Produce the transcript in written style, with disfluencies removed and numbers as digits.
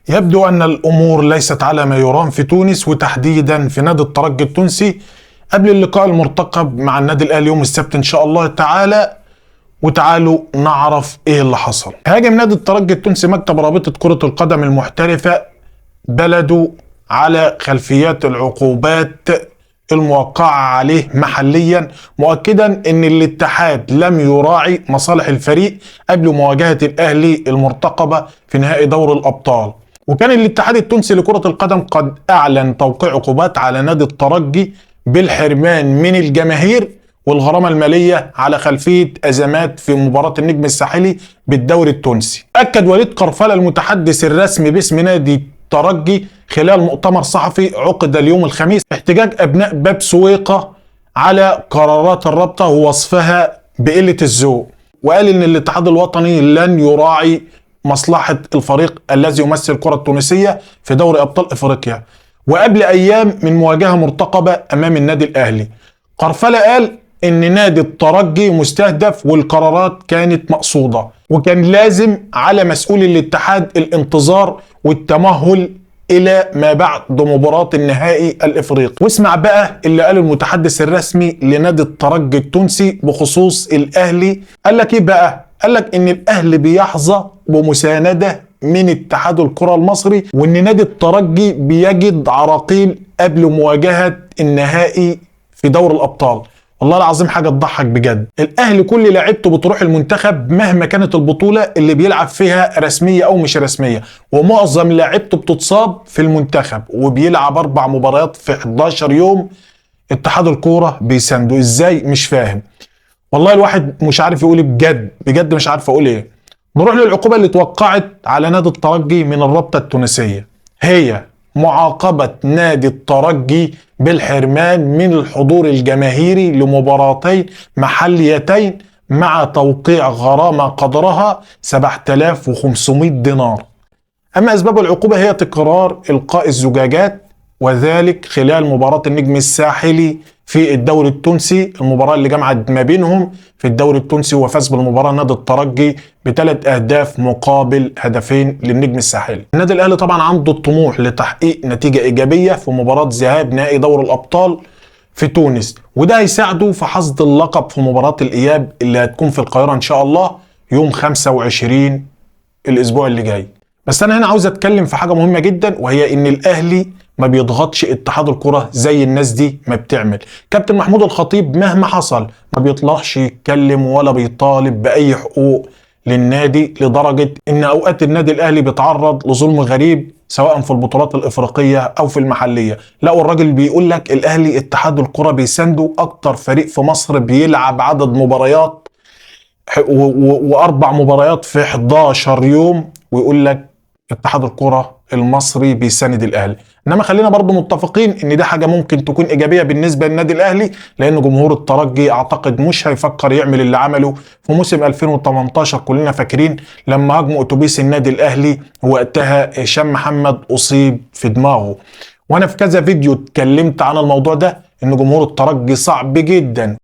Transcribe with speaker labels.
Speaker 1: يبدو أن الأمور ليست على ما يرام في تونس، وتحديدا في نادي الترجي التونسي قبل اللقاء المرتقب مع النادي الأهلي يوم السبت إن شاء الله تعالى. وتعالوا نعرف إيه اللي حصل. هاجم نادي الترجي التونسي مكتب رابطة كرة القدم المحترفة بلده على خلفيات العقوبات الموقعة عليه محليا، مؤكدا ان الاتحاد لم يراعي مصالح الفريق قبل مواجهة الاهلي المرتقبة في نهائي دور الابطال. وكان الاتحاد التونسي لكرة القدم قد اعلن توقيع عقوبات على نادي الترجي بالحرمان من الجماهير والغرامة المالية على خلفية أزمات في مباراة النجم الساحلي بالدوري التونسي. أكد وليد قرفالة المتحدث الرسمي باسم نادي الترجي خلال مؤتمر صحفي عقد اليوم الخميس احتجاج أبناء باب سويقة على قرارات الرابطة ووصفها بقلة الذوق، وقال إن الاتحاد الوطني لن يراعي مصلحة الفريق الذي يمثل الكرة التونسية في دوري أبطال إفريقيا، وقبل أيام من مواجهة مرتقبة أمام النادي الأهلي. قرفالة قال إن نادي الترجي مستهدف والقرارات كانت مقصودة، وكان لازم على مسؤول الاتحاد الانتظار والتمهل إلى ما بعد مباراة النهائي الإفريقي. واسمع بقى اللي قاله المتحدث الرسمي لنادي الترجي التونسي بخصوص الأهلي. قال لك إيه بقى؟ قال لك إن الأهلي بيحظى بمساندة من اتحاد الكرة المصري، وإن نادي الترجي بيجد عراقيل قبل مواجهة النهائي في دور الأبطال. والله العظيم حاجة تضحك بجد. الأهلي كل لاعيبته بتروح المنتخب مهما كانت البطولة اللي بيلعب فيها رسمية أو مش رسمية، ومعظم لاعيبته بتتصاب في المنتخب وبيلعب 4 مباريات في 11 يوم. اتحاد الكورة بيسنده ازاي؟ مش فاهم والله، الواحد مش عارف يقول بجد بجد، مش عارف اقول ايه. نروح للعقوبة اللي توقعت على نادي الترجي من الرابطة التونسية، هي معاقبة نادي الترجي بالحرمان من الحضور الجماهيري لمباراتين محليتين مع توقيع غرامة قدرها 7500 دينار. أما أسباب العقوبة هي تكرار إلقاء الزجاجات، وذلك خلال مباراة النجم الساحلي في الدوري التونسي، المباراة اللي جمعت ما بينهم في الدوري التونسي، وفاز بالمباراة نادي الترجي ب3 أهداف مقابل 2 للنجم الساحلي. النادي الأهلي طبعا عنده الطموح لتحقيق نتيجة إيجابية في مباراة ذهاب نهائي دور الأبطال في تونس، وده هيساعده في حصد اللقب في مباراة الإياب اللي هتكون في القاهرة إن شاء الله يوم 25 الأسبوع اللي جاي. بس أنا هنا عاوز أتكلم في حاجة مهمة جدا، وهي إن الأهلي ما بيضغطش اتحاد الكرة زي الناس دي ما بتعمل. كابتن محمود الخطيب مهما حصل ما بيطلعش يتكلم ولا بيطالب بأي حقوق للنادي، لدرجة إن أوقات النادي الأهلي بيتعرض لظلم غريب سواء في البطولات الإفريقية أو في المحلية. لا، والراجل بيقول لك الأهلي اتحاد الكرة بيسنده، أكتر فريق في مصر بيلعب عدد مباريات و4 مباريات في 11 يوم، ويقول لك اتحاد الكرة المصري بيساند الاهلي. انما خلينا برضو متفقين ان ده حاجة ممكن تكون ايجابية بالنسبة للنادي الاهلي، لان جمهور الترجي اعتقد مش هيفكر يعمل اللي عمله في موسم 2018. كلنا فاكرين لما هاجموا اتوبيس النادي الاهلي، وقتها هشام محمد اصيب في دماغه. وانا في كذا فيديو اتكلمت عن الموضوع ده، ان جمهور الترجي صعب جدا.